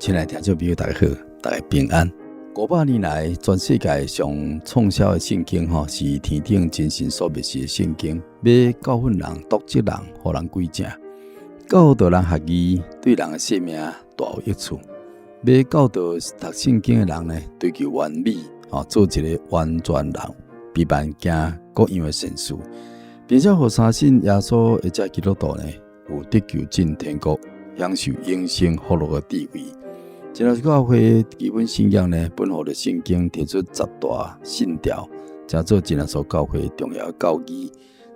親愛聽眾朋友，大家好，大家平安。500年來，全世界上暢銷的聖經，吼是天頂真神所默示的聖經，欲教訓人、督責人、予人歸正，教導人學義，對人的性命大有益處。欲教導讀聖經的人呢，追求完美，吼做一个完全人，必辦行各樣的善事，並且予相信耶穌的這基督徒呢，有得救進天國，享受永生福樂的地位。真耶穌教會基本信仰呢，本予著聖經提出十大信條，成做真耶穌教會重要的教義，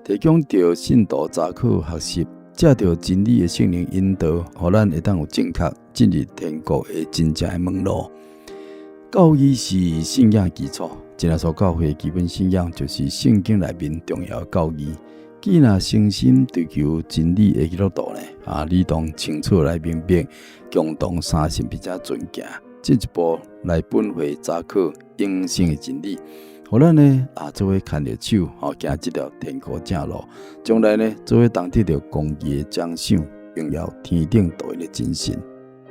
提供著信徒查考學習，藉著真理的聖靈引導，予咱會當有正確進入天國的真正的門路。教義是信仰基礎，真耶穌教會基本信仰就是聖經內面重要的教義。既若誠心追求真理的基督徒呢，啊，理當清楚來明白，共同相信並且遵行，進一步來本會查考永生的真理，予咱呢啊，做伙牽著手，吼行這條天國正路，將來呢做伙同得著公義的獎賞，榮耀天頂獨一的真神。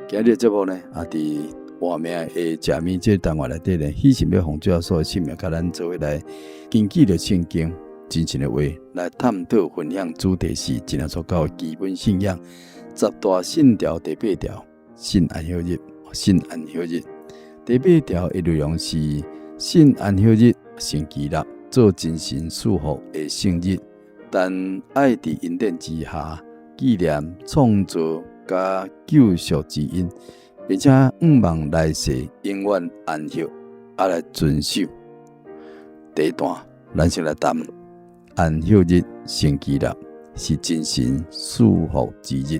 今日節目呢，啊，佇活命的食物這個單元內底呢，喜信欲奉主耶穌的聖名，佮咱做伙來根據著聖經真神的話來探討分享，主題是真耶穌教基本信仰十大信條第八條，信安息日，信安息日。第八條的內容是信安息日，星期六做真神賜福的聖日，但愛佇恩典之下紀念創造佮救贖之恩，並且向望來世永遠安息，啊來遵守。第一段，咱先來談。安息日星期六是真神賜福之日。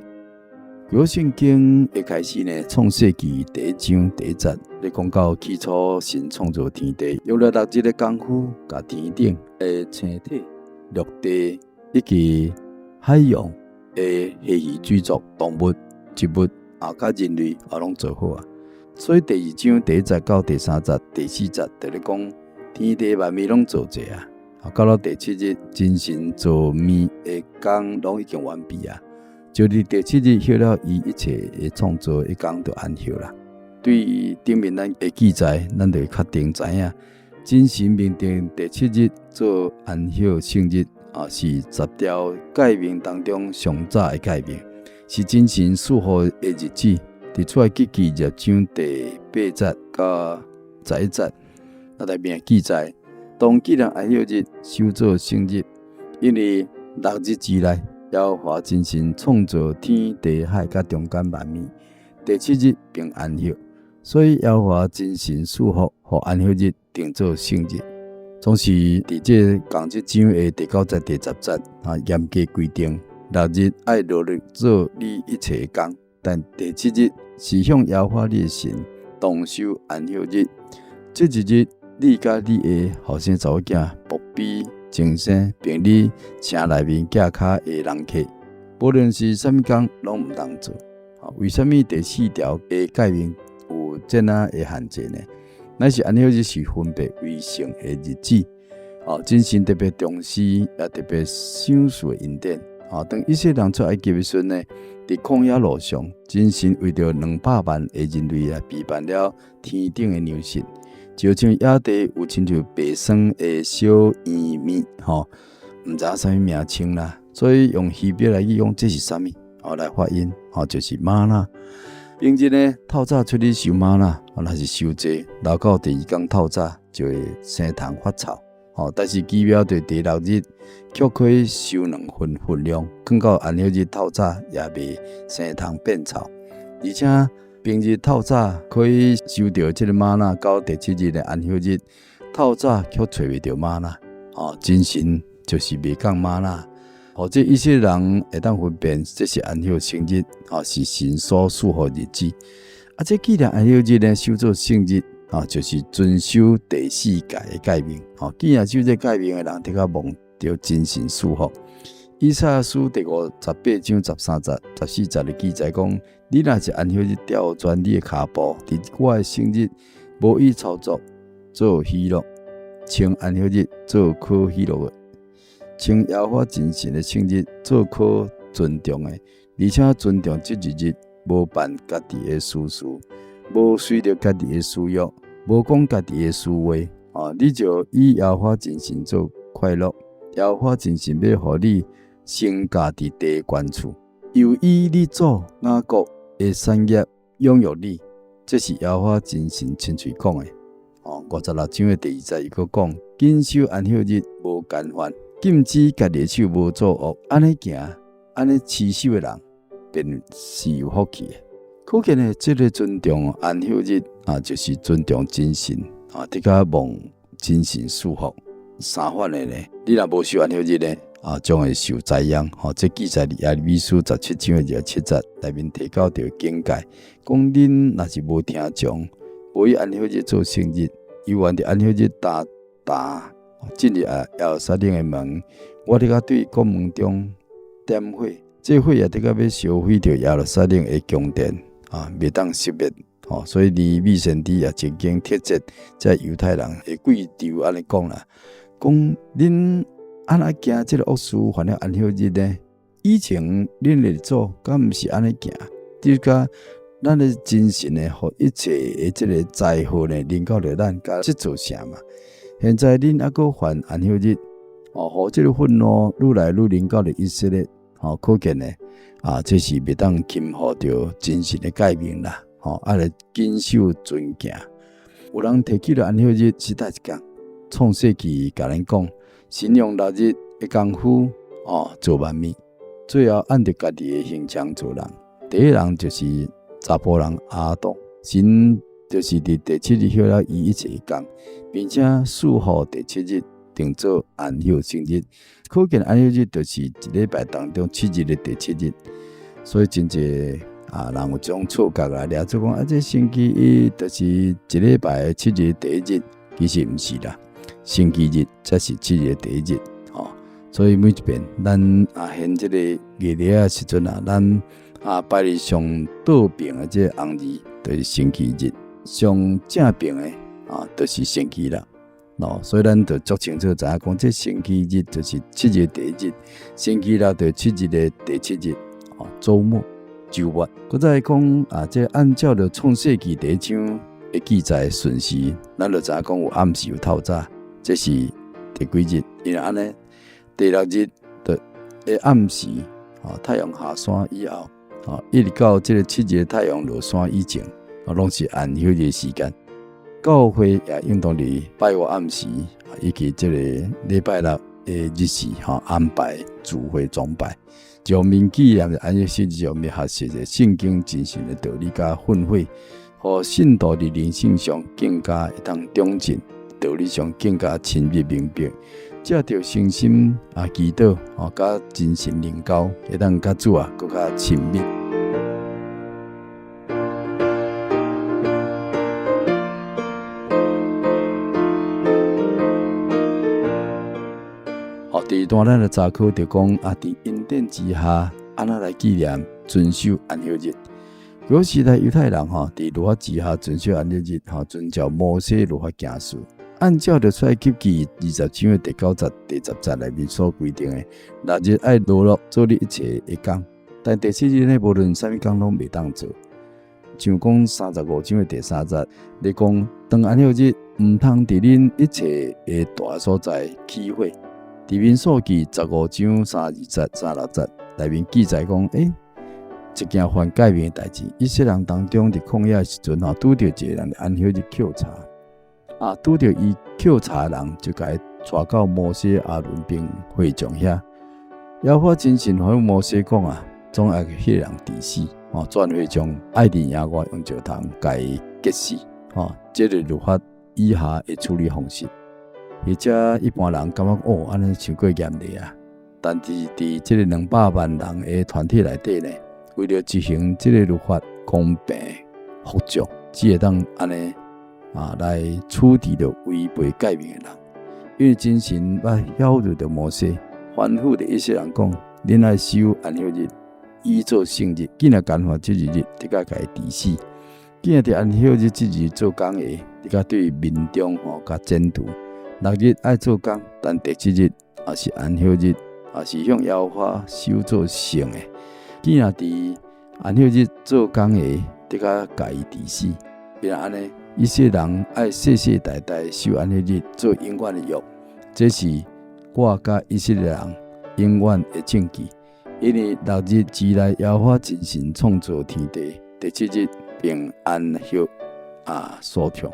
舊約聖經一開始呢，創世記第一章第一節，咧講到起初神創造天地，用了六日的工夫，共天頂的星體、陸地以及海洋的蝦魚水族動物、植物啊，佮人類啊，攏做好啊。所以第二章第一節到第三節、第四節，就咧講天地萬物攏造就啊。到了第七日，真神造物的工攏已經完畢啊！就佇第七日歇了伊一切的創造的工就安息啦。對頂面咱的記載，咱就會確定知影，真神命定第七日做安息聖日啊，是十條誡命當中上早的誡命，是真神賜予的日子。佇出埃及記二章第八節到11節，那內面記載。當紀念安息日，守做聖日，因為六日之內，耶和華真神創造天地海佮中間萬物，第七日便安息，所以耶和華真神賜福，予安息日定做聖日。總是佇這仝一章的第九節、第十節啊，嚴格規定六日愛努力做你一切的工，但第七日是向耶和華你的神當守安息日，這一日，你佮你的後生查某囝、僕婢、重生，並你城內面寄跤的人客，無論是啥物工，攏毋通做。為啥物第四條的誡命有這樣的限制呢？乃是安息日是分別為聖的日子。哦，真神特別重視，也特別賞賜恩典。哦，當以色列人出埃及的時陣呢，佇曠野路上，真神為著200萬的人類啊，備辦了天頂的糧食。就像野地有親像白霜的小圓物，吼，毋知影啥物名稱啦，所以用希伯來語講這是啥物，哦來發音，吼就是嗎哪。平日呢，透早出去收嗎哪，若是收濟，留到第二工透早就會生蟲發臭，吼。但是奇妙佇第六日卻可以收兩份份量，囥到安息日透早也袂生蟲變臭，而且，平日透早可以收著這个嗎哪，到第七日的安息日透早卻揣袂著嗎哪。哦，真神就是袂仝嗎哪，予這以色列人會當分辨，這是安息聖日，哦，是神所賜予日子。啊，這紀念安息日呢，守做聖日，哦，就是遵守第四誡的誡命。哦，既然守這誡命的人，的確蒙著真神賜福。以賽亞書第58章13節、14節的記載講：你若是安息日調轉你的跤步，佇我的聖日無意操作做喜樂，稱安息日做可喜樂的，稱耶和華真神的聖日做可尊重的，而且尊重這一日，無辦家己的私事，無隨著家己的私欲，無講家己的私話，哦，你就以耶和華真神做快樂。耶和華真神欲予你身駕佇地懸處，又以你祖雅各的產業養育你，這是耶和華真神親喙講的。哦，56章的第二節伊閣講，謹守安息日無干犯，禁止家己的手無做惡，按呢行，按呢持守的人，便是有福氣的。可見呢，這个尊重安息日啊，就是尊重真神啊，得佮蒙真神賜福。相反的呢，你若無守安息日呢，啊，將會受災殃。吼，這記載佇耶利米書17章的27節內面提到著警戒，講恁若是無聽從，無以安息日做聖日，猶原佇安息日踏踏進入耶路撒冷的門，我得佮對國門中點火，這火也得佮欲燒毀著耶路撒冷的宮殿啊，袂當熄滅。吼，所以耶利米先知也曾經斥責這猶太人的貴胄按呢講啦，講恁按怎行這个惡事，犯了安息日呢？以前恁的祖敢毋是按呢行？就佮咱的真神呢，予一切的這个災禍呢，臨到著咱，佮這做啥嘛？現在恁猶閣犯安息日，哦，予這个憤怒愈來愈臨到著以色列，吼，可見呢，啊，這是袂當輕忽著真神的誡命啦，吼，愛來謹守遵行。有人提起著安息日是佗一工？創世記共咱講，神用六日的工夫，哦，造萬物，最後按著家己的形象造人。第一人就是查埔人亞當，神就是佇第七日歇了伊一切的工，並且賜予第七日定做安息聖日。可見安息日就是一禮拜當中七日的第七日，所以真濟啊人有這種錯覺啊，掠做講啊，這星期一就是一禮拜七日第一日，其實毋是啦，星期日才是七日第一日。吼，所以每一遍咱啊獻這個月曆的時陣啊，咱啊擺佇上倒爿的這個紅字，就是星期日；上正爿的啊，就是星期六。哦，所以咱就足清楚知影講，這星期日就是七日第一日，星期六就是七日的第七日。哦，週末、週末，閣再講啊，這按照著創世記第一章的記載順序，咱就知影講有暗時有透早，這是第幾日？因為按呢，第六日的暗時，哦，太陽下山以後，哦，一直到這个七日太陽落山以前，哦，攏是安息日時間。教會也應當佇拜五暗時，以及這个禮拜六的日時，吼，安排聚會崇拜。將銘記念安息日，上面學習的聖經真實的道理佮訓誨，予信徒佇靈性上更加會當長進，道理上更加深入明白。藉著誠心啊祈禱，吼，佮真神靈交，會當佮主啊閣較親密。好，第二段咱來查考就講啊，佇恩典之下，按怎來紀念遵守安息日？古時代猶太人吼，佇律法之下遵守安息日，吼，遵照摩西律法行事。按照著出埃及記20章的第9節、第10節內面所規定的，六日愛勞碌做你一切的工，但第七日呢，無論啥物工攏袂當做。像講35章的第3節，咧講當安息日，毋通佇恁一切的住所在起火。佇民數記15章32節、36節內面記載講，一件犯誡命的代誌，以色列人當中佇曠野的時陣吼，拄著一个人佇安息日抾柴，啊，拄著伊抾柴的人，就共伊帶到摩西、亞倫並會眾遐。耶和華真神吩咐摩西講啊，總愛彼个人治死，吼，全會眾愛佇野外用石頭共伊擊死，吼，這个律法以下的處理方式。或者一般人感覺哦，按呢傷過嚴厲啊。但是佇這个200萬人的團體內底呢，為著執行這个律法公平服眾，只會當按呢啊來處置著違背誡命的人。因為真神捌曉諭著摩西，吩咐著以色列人講：恁愛守安息日，以做聖日。囝若干犯這一日，得共伊治死。囝若佇安息日這日做工的，得共對民眾吼共剪除。六日愛做工，但第七日也是安息日，也是向耶和華守做聖的。囝若佇安息日做工的，得共伊治死。伊若按呢，以色列人愛世世代代守安息日做永遠的約，這是我佮以色列人永遠的證據。因為六日之內，耶和華真神創造天地，第七日並安歇啊舒暢。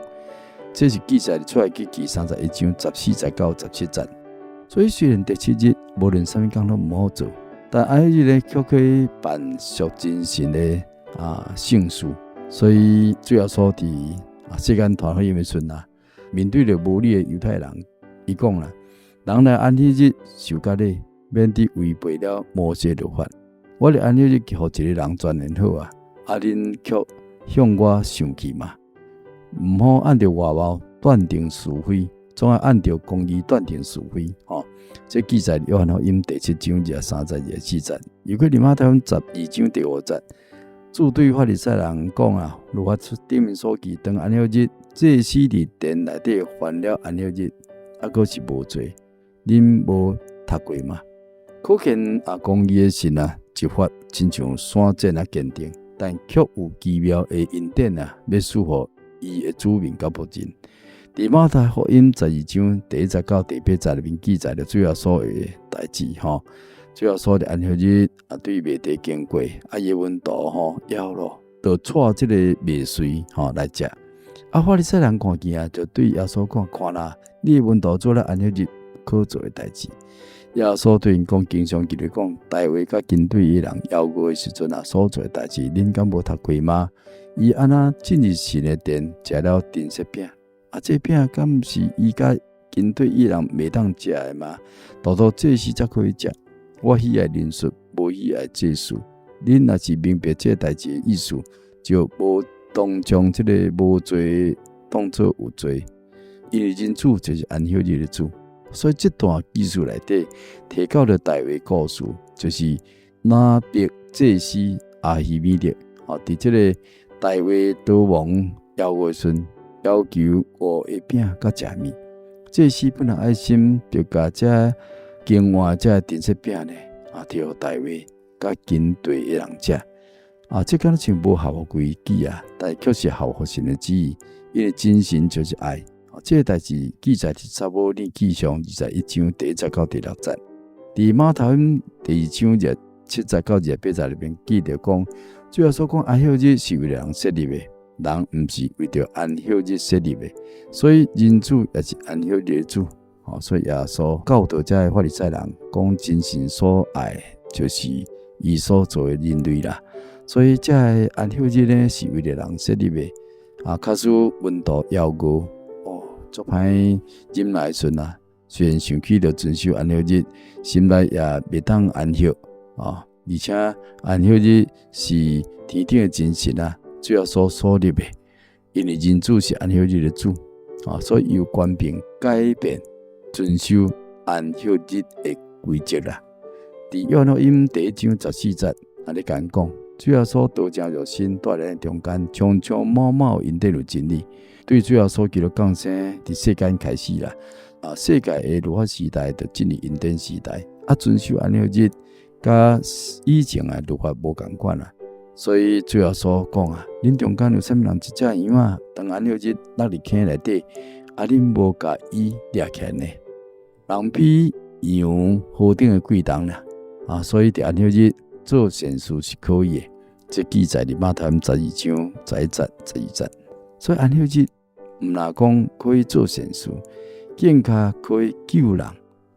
這是記載出埃及記31章14節到17節。所以雖然第七日無論啥物工攏毋好做，但安息日呢，卻可以辦屬真神的啊聖事。所以主耶穌佇啊世間傳福音的時陣啊，面對著無禮的猶太人，伊講啦：人來安息日受割禮，免得違背了摩西律法。我佇安息日予一個人全然好啊，啊恁卻向我生氣嘛？毋好按著外貌斷定是非，總愛按著公義斷定是非。吼，這記載約翰福音第七章23節24節，又閣佇馬太福音12章第5節。主對法利賽人講啊，律法頂面所記，當安息日祭司佇殿內底犯了安息日，猶閣是無罪，恁無讀過嗎？可見啊，公義的神啊，執法親像閃電仔堅定，但卻有奇妙的恩典啊，欲賜予伊的子民佮僕人。佇馬太福音12章第1節到第8節內面記載著主耶穌的代誌吼。主耶穌佇安息日啊，對麥地經過，啊，伊門徒吼枵咯，就掣這個麥穗吼來食。啊，法利賽人看見啊，就對耶穌講：看啦，你的門徒做了安息日不可做的代誌。耶穌對𪜶講，經上記著講，大衛佮跟隨伊的人枵餓的時陣啊，所做的代誌，恁敢無讀過嗎？伊按怎進入神的殿，食了陳設餅？啊，這餅敢毋是伊佮跟隨伊人袂當食的嗎？獨獨祭司才可以食。我喜愛憐恤，無喜愛祭祀。恁若是明白這代誌的意思，就無當將這個無罪當做有罪，因為人子就是安息日的主。所以這段記事內底提到了大衛故事，就是挪伯祭司亞希米勒，吼，佇這個大衛逃亡枵餓時陣，要求五個餅佮食麵。祭司本來愛心，就共這更換這陳設餅呢，啊，提予大衛佮跟隨的人食。啊，這敢若像無合乎規矩啊，但卻是合乎神的旨意，因為真神就是愛。啊，這個代誌記載佇撒母耳記上21章第1節到第6節。佇馬太福音第二章27節到28節內面記著講，主耶穌講安息日是為人設立的，人毋是為著安息日設立的，所以人子也是安息日的主。所以耶穌教導這个法利賽人講，真神所愛就是伊所造的人類啦。所以這个安息日呢是為著人設立的。啊，假使門徒枵餓，哦，足歹忍耐時陣啊，雖然想起著遵守安息日，心內也袂當安息啊。而且安息日是天頂的真神啊，主耶穌所立的，因為人子是安息日的主啊，所以有權柄改變遵守安息日的規則啦。佇約翰福音第1章14節，按呢共𪜶講，主耶穌道成肉身，住佇咱中間，充充滿滿恩典與真理。對主耶穌基督降生，佇世間開始啦。啊，世界的律法時代就進入恩典時代。啊，遵守安息日，佮以前的律法無仝款啊。所以主耶穌講啊，恁中間有啥物人一隻羊仔，當安息日落佇坑內底，啊，恁無共伊掠起來呢？人比羊何等的貴重啦！啊，所以佇安息日做善事是可以的。這記載佇馬太12章11節、12節。所以安息日毋但講可以做善事，更加可以救人。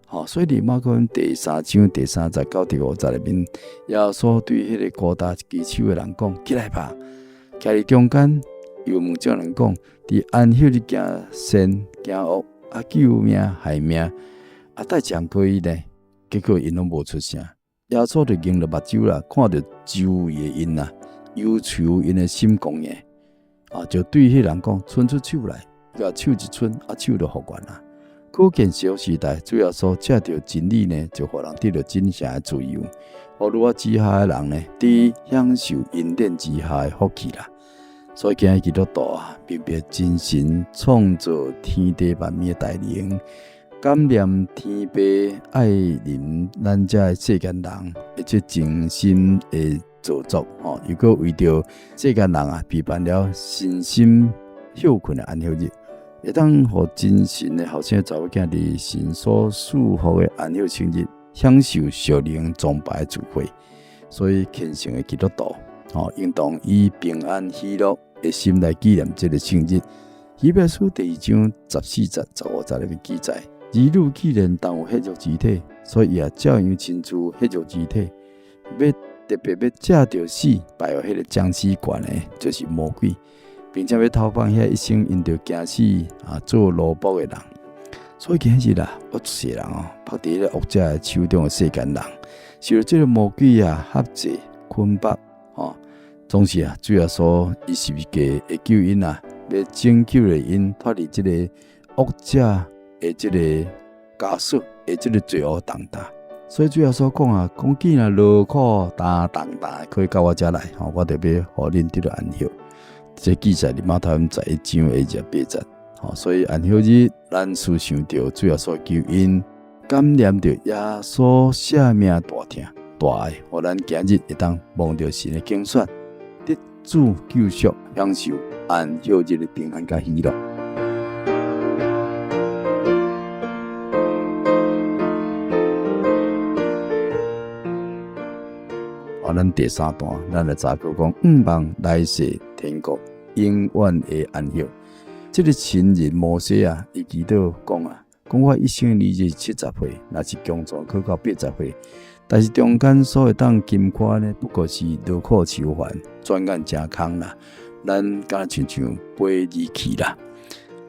吼，所以佇馬可第3章第3節到第5節內面，耶穌對彼個孤焦一支手的人講：起來吧，徛佇中間，又問眾人講：佇安息日行善行惡，啊救命害命，啊佗一項可以呢？結果𪜶攏無出聲。耶穌就瞪著目睭啦，看著周圍的𪜶啦，憂愁𪜶的心剛硬，啊，就對彼人講：伸出手來，共手一伸，啊手就復原啦。可見小時代，主耶穌藉著真理呢，就予人得著真正的自由。予律法之下的人呢，得享受恩典之下的福氣啦。所以今日基督徒啊，明白真神創造天地萬物的大能，感念天父愛臨咱這個世間人，而且真心的造作，吼，又閣為著世間人啊，備辦了身心歇睏的安息日，會當予真神的後生查某囝佇神所賜福的安息聖日，享受屬靈崇拜的聚會。所以虔誠的基督徒，吼，應當以平安喜樂的心來紀念這个聖日。希伯來書第二章14節、15節內面記載，兒女既然同有血肉之體，所以伊也照樣親自血肉之體，欲特別欲藉著死敗予彼个將死權的，就是魔鬼，並且欲偷放遐一生因著驚死啊做奴僕的人。所以今日啊，有足濟人哦，縛佇彼个惡者的手中的世間人，受著這个魔鬼啊轄制捆綁，吼，總是啊，主耶穌伊十字架的救恩啊，欲拯救著𪜶脫離這个惡者的這个枷鎖的這个罪惡重擔。所以主耶穌講啊，講既若勞苦擔重擔，可以到我遮來，吼，我就欲予恁得著安息。這記載佇馬太福音11章的28節。吼，所以安息日，咱思想著主耶穌救恩，感念著耶穌捨命大疼大愛，予咱今日會當蒙著神的揀選，得主救贖，享受安息日的平安佮喜樂。啊，咱第三段，咱來查考講，向望來世天國永遠的安息。這个神人摩西啊，伊祈禱講啊，講我一生的年日是70歲，若是強壯可到80歲。但是中間所會當矜誇呢，不過是勞苦愁煩，轉眼成空啦。咱敢若親像飛而去啦。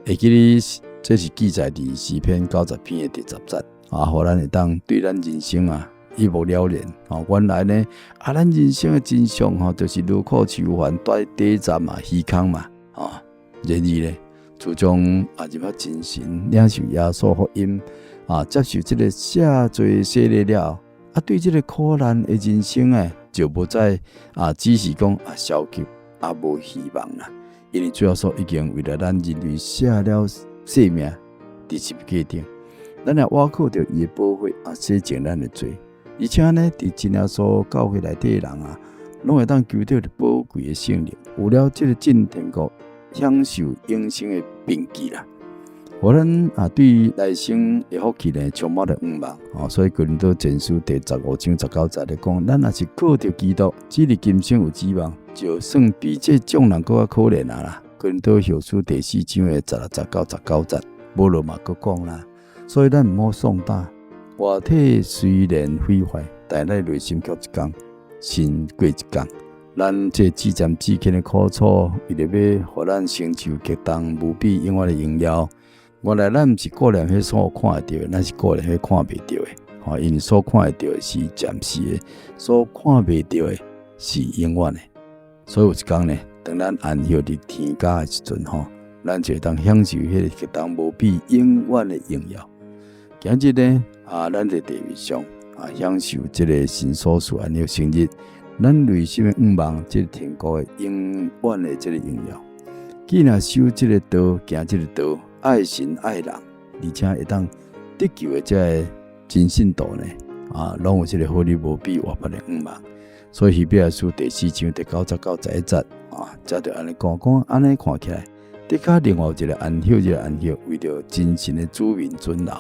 會記得這是記載佇詩篇90篇的第10節啊，予咱會當對咱人生啊一目了然。哦，原來呢啊，咱人生的真相吼，就是勞苦愁煩，短短暫嘛，虛空嘛。啊，然而呢，自從啊入了真神，領受耶穌福音啊，接受這个赦罪洗禮了後。啊，對這个苦難的人生呢，就無再啊，只是講啊消極啊，無希望啦。因為主耶穌已經為了咱人類捨了性命，佇十字架頂，咱也倚靠著伊的寶血啊，洗淨咱的罪。而且呢，佇真耶穌教會內底的人啊，攏會當求著寶貴的聖靈，有了這个進天國享受永生的憑據啦。予咱啊，對來生的福氣呢，充滿著向望。哦，所以哥林多前書第15章19節咧講，咱若是靠著基督，只佇今生有指望，就算比這眾人閣較可憐啊啦。哥林多後書第4章的16節到19節，保羅嘛閣講啦。所以咱毋好喪膽，外體雖然毀壞，但咱內心卻一工新過一工。咱這至暫至輕的苦楚，為著欲予咱成就極重無比永遠的榮耀。原來咱毋是顧念彼所看會著的，咱是顧念彼看袂著的。吼，因為所看會著的是暫時的，所看袂著的是永遠的。所以有一工呢，當咱安息佇天家的時陣，吼，咱就會當享受彼个極重無比永遠的榮耀。今日呢，啊，咱佇地面上啊，享受這个神所賜安息聖日，咱內心的向望，這个天國的永遠的這个榮耀。既然守這个道，行這个道，愛神愛人，而且會當得救的這个真信徒呢，啊，攏有這个好禮無比活潑的向望。所以希伯來書第4章第9節到11節啊，才就按呢講講，按呢看起來，的確另外有一个安息日安息，為著真神的子民存留，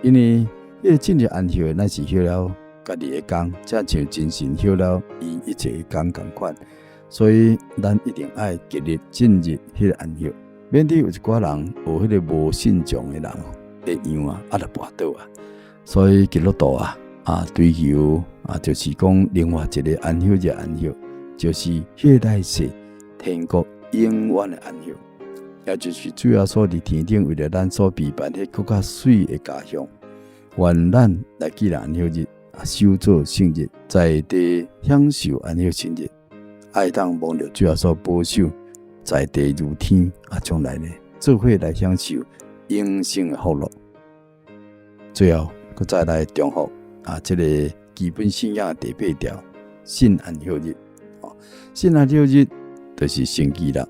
因為彼个進入安息的，乃是歇了家己的工，才像真神歇了伊一切的工仝款。所以咱一定愛極力進入彼个安息，免得有一寡人學彼个無信從的人的樣啊，啊，就跋倒啊。所以基督徒啊，啊，追求啊，就是講另外一个安息日安息，就是彼个來世天國永遠的安息，也就是主耶穌佇天頂為著咱所備辦彼閣較媠的家鄉，願咱來紀念安息日，啊，守做聖日，在地享受安息聖日。愛當蒙著主耶穌保守，在地如天啊，將來呢，做伙來享受永生的福樂。最後，閣再來重複啊，這个基本信仰的第八條，信安息日。哦，信安息日就是星期六，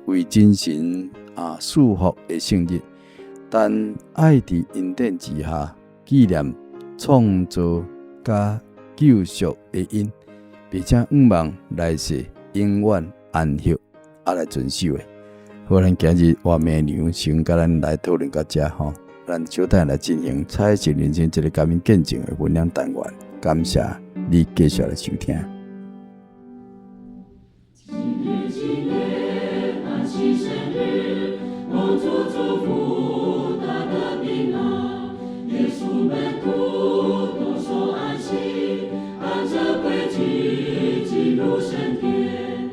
為真神啊賜福的聖日，但愛佇恩典之下紀念創造佮救贖的恩。並且向望來世永遠安息，啊來遵守的。好，咱今日活明娘先共咱來討論到遮吼，咱小等來進行彩色人生這个感恩見證的分享單元。感謝你繼續來收聽。今日紀念安息聖日，蒙主祝福大得平安。耶穌門徒都守安息，按著規矩進入聖殿。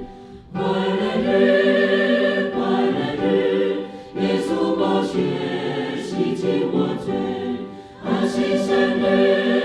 快樂日，快樂日，耶穌寶血洗淨我罪。安息聖日。